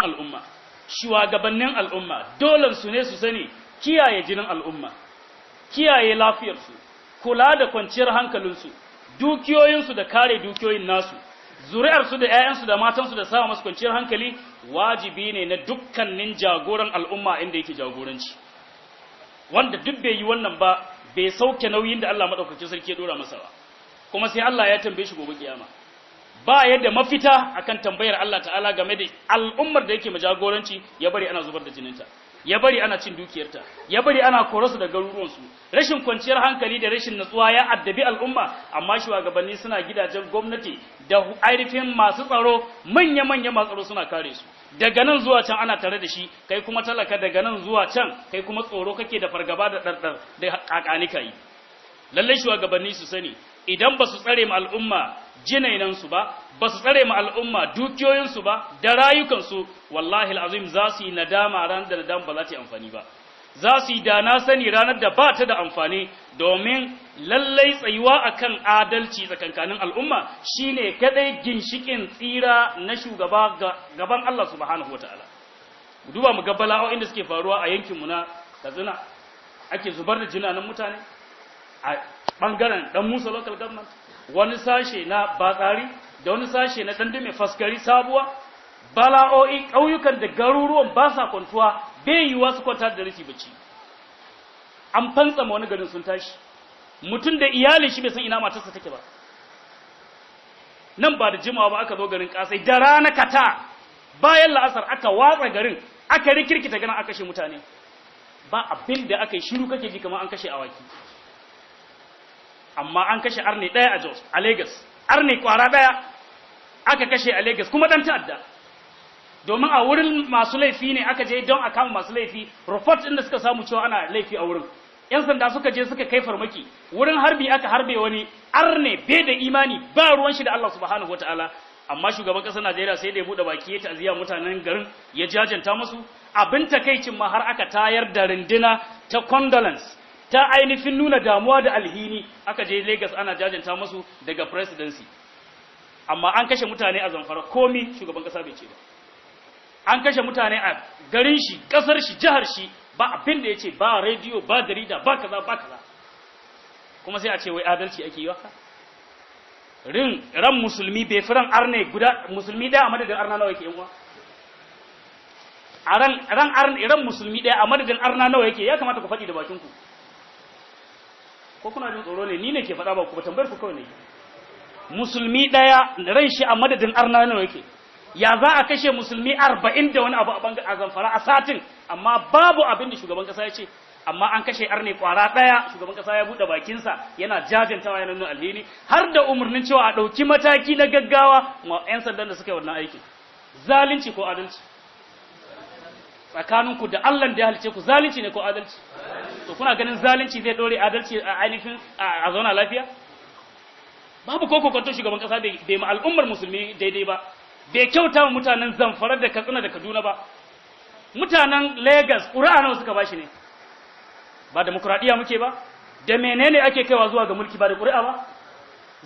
Al'umma, shugabannin al'umma, dole su ne su sani kiyaye jinin al'umma, kiyaye lafiyarsu, kula da kwanciyar hankalinsu, dukiyoyinsu da kare dukiyoyin nasu, zuri'arsu da 'ya'yansu da matansu da sama masu kwanciyar hankali, wajibi ne na dukkanin jagoran al'umma inda yake jagoranci. Wanda duk bai yi wannan ba, bai sauke nauyin da Allah madaukakin sarki ya dora masa ba, kuma sai Allah ya tambaye shi gobe kiyama. Ba yadda mafita akan tambayar Allah ta'ala game da al'ummar da yake majagoranci, ya bari ana zubar da jininta, ya bari ana cin dukiyarta, ya bari ana korasu da garuruwansu. Rashin kwanciyar hankali da rashin natsuwa ya addabi al'umma, amma shugabanni suna gidajen gwamnati da ainihin masu tsaro, manya-manya masu tsaro suna kare su. Daga nan zuwa can ana tare da shi, kai kuma talaka daga nan zuwa can kai kuma tsoro kake da fargaba da ɗarɗar da kakanika yi. Lallai shugabanni su sani, idan ba su tsare ma al'umma jinainansu ba, ba su tsare ma al'umma dukiyoyinsu ba da rayukansu, wallahi al'azim za su yi nadama ranar da nadama ba za ta yi amfani ba. Za su yi da na sani ranar da ba ta da amfani, domin lallai tsayuwa akan adalci tsakankanin al'umma shine kadai ginshikin tsira na shugaba gaban Allah subhanahu wataala. Duba mu ga bala'o'in da suke faruwa a yankinmu na Katsina, ake zubar da jinanan mutane a bangaren Dan Musa Local Government, wani sashe na Batsari da wani sashe na Dandume, Faskari, Sabuwa. Bala'o'i, ƙauyukan da garuruwan ba sa kwantuwa, bai yiwuwa su kwanta da rashi bacci. An fantsama wani garin sun tashi, mutum da iyalin shi bai san ina matarsa take ba. Nan ba da jimawa ba aka zo garin Kasai da rana kata bayan la'asar, aka watsa garin, aka rikirkita ganin aka kashe mutane. Ba abin da aka yi, shiru kake ji kamar an kashe awaki. Amma an kashe arne ɗaya a Jos, a Lagos, arne kwara ɗaya aka kashe a Lagos, kuma ɗan ta'adda, domin a wurin masu laifi ne aka je don a kama masu laifi. Report ɗin da suka samu cewa ana laifi a wurin, yan sanda suka je suka kai farmaki wurin, harbi aka harbe wani arne bai da imani, ba ruwan shi da Allah subhanahu wataala. Amma shugaban ƙasar Najeriya sai da ya buɗe baki ya ta'aziyya mutanen garin, ya jajanta musu. Abin takaicin ma, har aka tayar da runduna ta condolence, ta ainihin nuna damuwa da alhini, aka je Lagos ana jajanta musu daga presidency. Amma an kashe mutane a Zamfara, komi shugaban kasa bai ce ba. An kashe mutane a garin shi, kasar shi, jihar shi, ba abin da ya ce, ba rediyo, ba jarida, ba kaza, ba kaza. Kuma sai a ce wai adalci ake yi waka rin ran musulmi bai fi ran arne guda. Musulmi ɗaya a madadin arna nawa yake, yan uwa? A ran arne, ran musulmi ɗaya a madadin arna nawa yake? Ya kamata ku faɗi da bakin ku, ko kuna jin tsoro ne? Ni ne ke faɗa, ba ku ba, tambayar ku kawai ne. Musulmi ɗaya, ran shi a madadin arna nawa yake? Ya za a kashe musulmi 40 da wani abu a banga a Zamfara a satin, amma babu abin da shugaban kasa ya ce? Amma an kashe arne kwara ɗaya, shugaban kasa ya buɗe bakinsa yana jajantawa, yana nuna alheri, har da umarnin cewa a ɗauki mataki na gaggawa ma 'yan sandan da suka yi wannan aikin. Zalunci ko adalci? Tsakaninku da Allah da ya halice ku, zalunci ne ko adalci? To kuna ganin zalunci zai dore, adalci a ainihin a zauna lafiya? Babu ko kokonto, shugaban kasa bai ma al'ummar musulmi daidai ba, bai kyauta wa mutanen Zamfara da Katsina da Kaduna ba. Mutanen Lagos ƙuri'a nawa suka bashi ne? Ba demokuraɗiyya muke ba? Da menene ake kaiwa zuwa ga mulki, ba da ƙuri'a ba?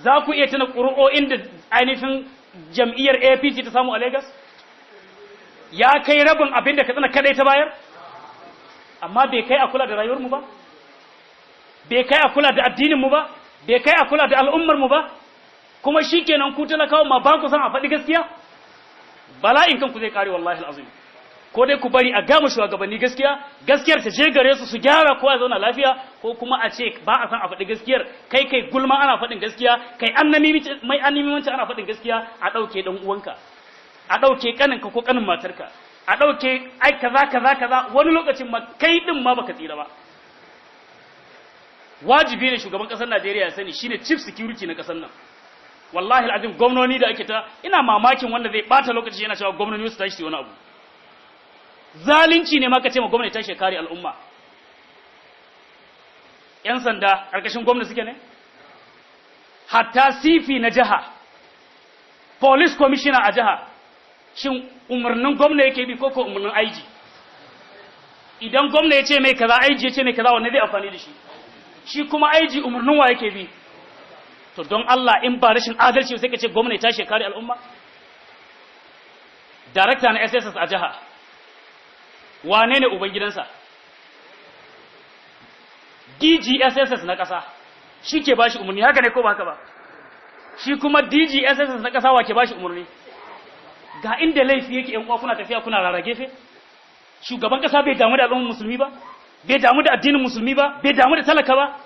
Za ku iya tuna ƙuri'o'in da ainihin jam'iyyar APC ta samu a Lagos? Ya kai rabin abin da Katsina kadai ta bayar? Amma bai kai a kula da rayuwarmu ba, bai kai a kula da addininmu ba, bai kai a kula da al'ummarmu ba. Kuma shikenan, ku talakawa ma ba ku san a faɗi gaskiya. Bala'in kanku zai kare, wallahi al'azim. Ko dai ku bari a gama shugabanni gaskiya, gaskiyar ta je gare su, su gyara, kowa ya zauna lafiya, ko kuma a ce ba a san a faɗi gaskiyar. Kai kai gulma ana faɗin gaskiya, kai annami mai annamimanci ana faɗin gaskiya, a ɗauke ɗan uwanka, a ɗauke ƙaninka ko ƙanin matarka, a ɗauke ai kaza kaza kaza. Wani lokacin ma kai ɗin ma baka tsira ba. Wajibi ne shugaban ƙasar Najeriya ya sani shine chief security na ƙasar nan. Wallahi al'azim, gwamnoni da ake ta, ina mamakin wanda zai bata lokaci yana cewa gwamnoni su tashi su wani abu. Zalunci ne ma ka ce ma gwamnati tashi kare al'umma. Yan sanda ƙarƙashin gwamnati suke ne? Hatta CP na jiha, police commissioner a jiha, shin umarnin gwamna yake bi ko ko umarnin IG? Idan gwamna ya ce mai kaza, IG ya ce mai kaza, wanne zai amfani da shi? Shi kuma IG umarnin wa yake bi? To don Allah, in ba rashin adalci, sai ka ce gwamna ya tashi kare al'umma? Darakta na SSS a jiha, wane ne ubangidansa? DGSSS na ƙasa shi ke ba shi umarni, haka ne ko ba haka ba? Shi kuma DGSSS na ƙasa wa ke ba shi umarni? Ga inda laifi yake, ‘yan uwa, kuna tafiya kuna rara gefe. Shugaban ƙasa bai damu da al'ummar musulmi ba, bai damu da addinin musulmi ba, bai damu da talaka ba.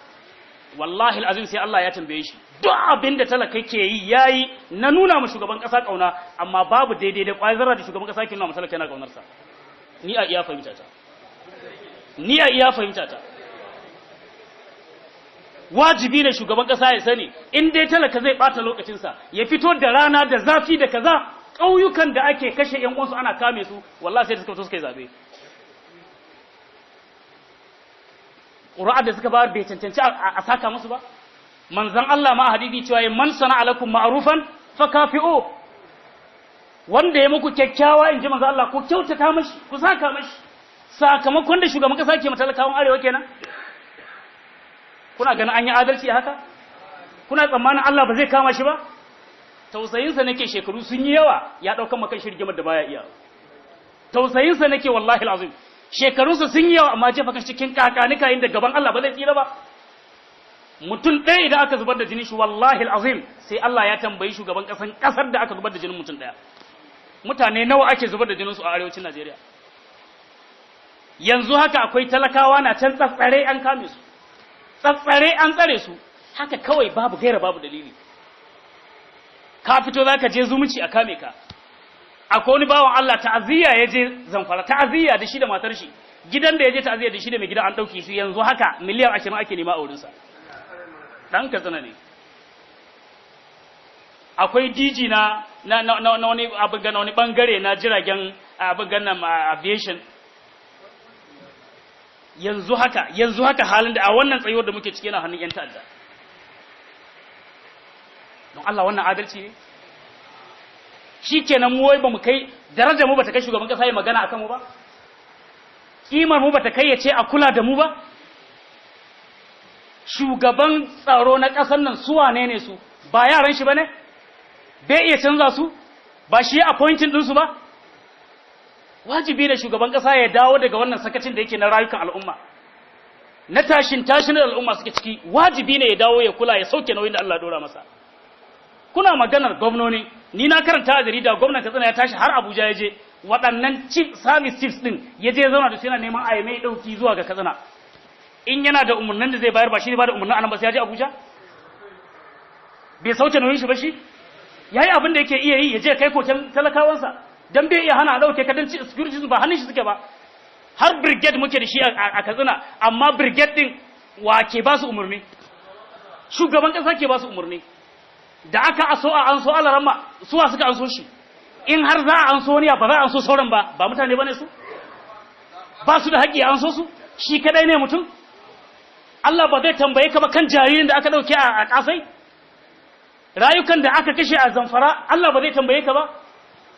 Wallahi al'azim sai Allah ya tambaye shi. Duk abin da talaka ke yi yayi na nuna mu shugaban ƙasa kauna, amma babu daidai da ƙwayar zarra da shugaban ƙasa ke nuna mu talaka yana kaunarsa. Ni a iya fahimta ta, ni a iya fahimta ta, wajibi ne shugaban ƙasa ya sani in dai talaka zai ɓata lokacinsa ya fito da rana da zafi da kaza, ƙauyukan da ake kashe ƴan uwansu ana kame su, wallahi sai da suka fito suka yi zabe. Ƙuri'ar da suka bayar bai cancanci a saka musu ba. Manzon Allah ma a hadisi cewa ya man sana alakum ma'rufan fakafi'u, wanda ya muku kyakkyawa, in ji manzon Allah, ku kyautata mashi, ku saka mashi. Sakamakon da shugaban kasa ke matalakawan arewa kenan. Kuna ganin an yi adalci haka? Kuna tsammanin Allah ba zai kama shi ba? Tausayinsa nake, shekaru sun yi yawa, ya ɗaukan makan shirgimar da baya iya. Tausayinsa nake, wallahi alazim, shekarunsa sun yi yawa, amma jefa kan cikin kakanika inda gaban Allah ba zai tsira ba. Mutum ɗaya idan aka zubar da jinin shi, wallahi alazim sai Allah ya tambayi shugaban ƙasan ƙasar da aka zubar da jinin mutum ɗaya. Mutane nawa ake zubar da jinin su a arewacin Najeriya yanzu haka? Akwai talakawa na can tsatsare an kame su, tsatsare an tsare su haka kawai, babu gaira babu dalili. Ka fito za ka je zumunci a kame ka. Akwai wani bawan Allah, ta'aziyya ya je Zamfara, ta'aziyya da shi da matar shi, gidan da ya je ta'aziyya da shi da mai gidan an ɗauke su. Yanzu haka miliyan 20 ake nema a wurinsa. Ɗan Katsina ne. Akwai DG na wani abin gana, wani bangare na jiragen abin gana, aviation. Yanzu haka halin da a wannan tsayuwar da muke ciki yana hannun 'yan ta'adda. Don Allah, wannan adalci ne? Shi kenan mu wai ba mu kai darajar mu bata kai shugaban kasa ya magana akan mu ba, kimar mu bata kai ya ce a kula da mu ba. Shugaban tsaro na ƙasar nan, su wane ne su? Ba yaran shi bane? Bai iya canza su? Ba shi appointing din su ba? Wajibi ne shugaban ƙasa ya dawo daga wannan sakacin da yake na rayukan al'umma, na tashin tashin da al'umma suke ciki. Wajibi ne ya dawo ya kula, ya sauke nauyin da Allah dora masa. Kuna maganar gwamnoni, ni na karanta a jarida gwamnan Katsina ya tashi har Abuja ya je, waɗannan chief service chiefs din ya je zauna da su, yana neman a yi mai ɗauki zuwa ga Katsina. In yana da umarnin da zai bayar, ba shi ne ba da umarnin anan ba, sai ya je Abuja? Bai sauke nauyin shi ba. Shi yayi abin da yake iya yi, ya je kai koken talakawansa, dan bai iya hana a ɗauke ka, dan security ba hannun shi suke ba. Har brigade muke da shi a Katsina, amma brigade din wa ke ba su umarni? Shugaban ƙasa ke ba su umarni. Da aka aso a an so alarama, suwa suka an so shi? In har za a an so wani, ba za a an so sauran ba? Ba mutane bane su? Ba su da haƙƙi an so su? Shi kadai ne mutum? Allah ba zai tambaye ka ba kan jaririn da aka ɗauke a kasai, rayukan da aka kashe a Zamfara? Allah ba zai tambaye ka ba?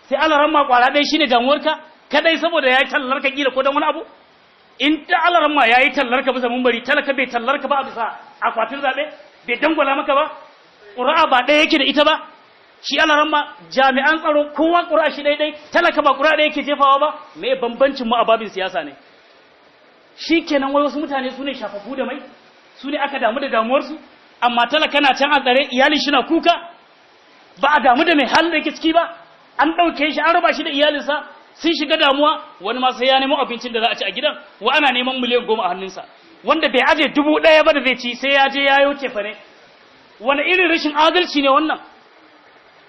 Sai alaramma kwara ɗaya shine damuwarka kadai, saboda ya yi tallar ka kila ko dan wani abu. In ta alaramma ya yi tallar ka bisa mumbari, talaka bai tallar ka ba a bisa akwatin zaɓe, bai dangwala maka ba, ƙuri'a ba ɗaya yake da ita ba shi alaramma? Jami'an tsaro kowa ƙuri'a shi ɗaiɗai, talaka ba ƙuri'a ɗaya yake jefawa ba. Me bambancin mu a babin siyasa ne? Shi kenan, wai wasu mutane su ne shafafu da mai, su ne aka damu da damuwarsu, amma talaka na can a tsare, iyalin shi na kuka, ba a damu da mai halin da yake ciki ba. An ɗauke shi, an raba shi da iyalinsa, sun shiga damuwa. Wani ma sai ya nemo abincin da za a ci a gidan, wa ana neman miliyan 10 a hannunsa, wanda bai aje 1000 ba da zai ci, sai ya je ya yo cefa ne. Wani irin rashin adalci ne wannan?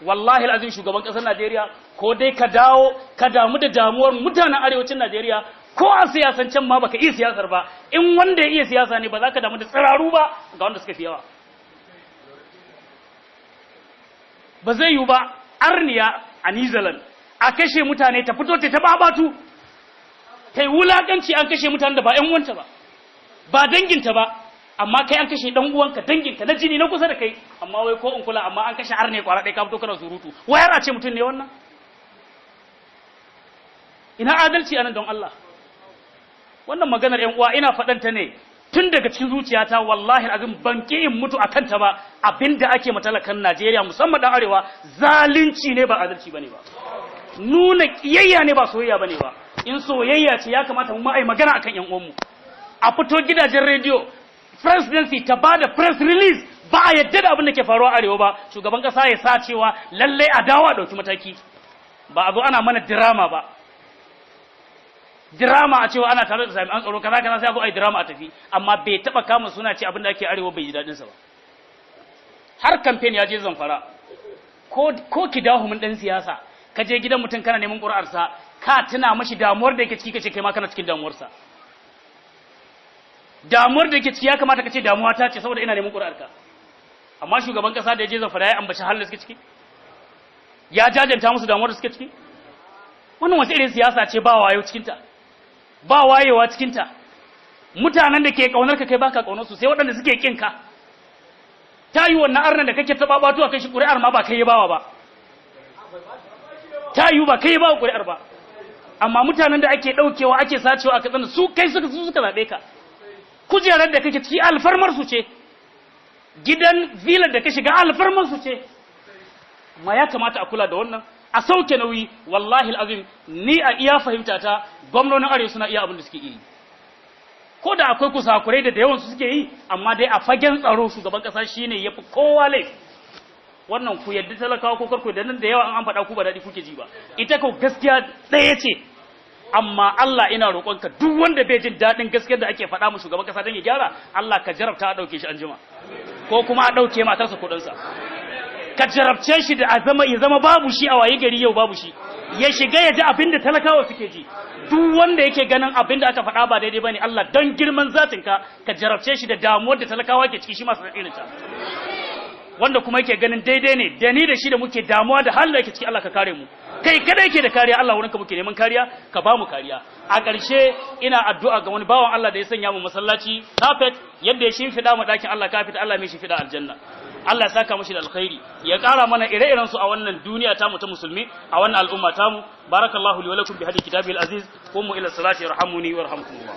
Wallahi alazim, shugaban ƙasar Najeriya, ko dai ka dawo ka damu da damuwar mutanen arewacin Najeriya, ko a siyasancen ma baka iya siyasar ba. In wanda ya iya siyasa ne, ba za ka damu da tsiraru ba ga wanda suka fi yawa. Ba zai yiwu ba arniya a New Zealand a kashe mutane, ta fito ta babatu, ta yi wulakanci, an kashe mutane da ba 'yan uwanta ba, ba danginta ba, amma kai an kashe dan uwanka, danginka na jini, na kusa da kai, amma wai ko in kula. Amma an kashe arne kwara ɗaya, ka fito kana surutu. Wayar a ce mutum ne wannan? Ina adalci anan, don Allah? Wannan maganar, ƴan uwa, ina faɗanta ne tun daga cikin zuciyata. Wallahi azim ban ki in mutu akan ta ba. Abinda ake matalakan Najeriya, musamman dan arewa, zalunci ne, ba adalci bane ba. Nuna kiyayya ne ba soyayya bane ba. In soyayya ce ya kamata mu ma ai magana akan yan uwanmu. A fito gidajen rediyo, presidency ta ba da press release, ba a yadda da abin da ke faruwa arewa ba. Shugaban kasa ya sa cewa lallai a dawo a ɗauki mataki. Ba a zo ana mana drama ba, drama a cewa ana tare da jami'an tsaro kaza kaza, sai a zo ai drama a tafi. Amma bai taba kama suna ce abin da ake arewa bai ji daɗin sa ba. Har campaign ya je Zamfara. Ko kidahumin dan siyasa, ka je gidan mutum kana neman ƙuri'arsa, ka tuna mashi damuwar da yake ciki, kace kai ma kana cikin damuwarsa. Damuwar da yake ciki ya kamata ka ce damuwa ta ce, saboda ina neman ƙuri'arka. Amma shugaban kasa da ya je Zamfara ya ambaci halin da suke ciki, ya jajanta musu damuwar da suke ciki. Wannan wasu irin siyasa ce ba wayo cikinta, ba wayewa cikinta. Mutanen da ke kaunar ka kai baka kaunar su, sai waɗanda suke kin ka. Ta yi wannan arnan da kake taɓa batu a kai shi ƙuri'ar ma ba kai ya bawa ba, ta yi ba kai ya bawa ƙuri'ar ba. Amma mutanen da ake ɗaukewa ake sacewa a Katsina, su kai suka su suka zaɓe ka. Kujerar da kake ciki alfarmar su ce, gidan villar da ka shiga alfarmar su ce. Amma ya kamata a kula da wannan, a sauke nauyi. Wallahi alazim, ni a iya fahimta ta, gwamnonin arewa suna iya abin da suke yi, ko da akwai kusakurai da yawan su suke yi. Amma dai a fagen tsaro shugaban kasa shine yafi kowa laifi. Wannan ku yadda talakawa ko karku da nan da yawa an faɗa ku ba daɗi kuke ji ba. Ita ko gaskiya ɗaya ce. Amma Allah ina roƙonka, duk wanda bai jin daɗin gaskiyar da ake faɗa mu shugaban kasa don ya gyara, Allah ka jarabta a ɗauke shi anjima, ko kuma a ɗauke matarsa kuɗinsa. Ka jarabce shi da a zama ya zama babu shi, a waye gari yau babu shi, ya shiga ya ji abin da talakawa suke ji. Duk wanda yake ganin abin da aka faɗa ba daidai bane, Allah don girman zatinka ka jarabce shi da damuwar da talakawa ke ciki, shi masu irin ta. Wanda kuma yake ganin daidai ne, da ni da shi da muke damuwa da halin da yake ciki, Allah ka kare mu. Kai kada yake da kariya, Allah wurinka muke neman kariya, ka ba mu kariya. A ƙarshe ina addu'a ga wani bawan Allah da ya sanya mu masallaci kafet, yadda ya shimfiɗa mu ɗakin Allah kafet, Allah mai shimfiɗa aljanna. Allah ya saka mushi da alkhairi, ya ƙara mana ire-iren su a wannan duniya tamu ta musulmi, a wannan al'umma tamu. Barakallahu li wa lakum bi hadi kitabil aziz. Qumu ila salati yarhamuni wa yarhamkumullah.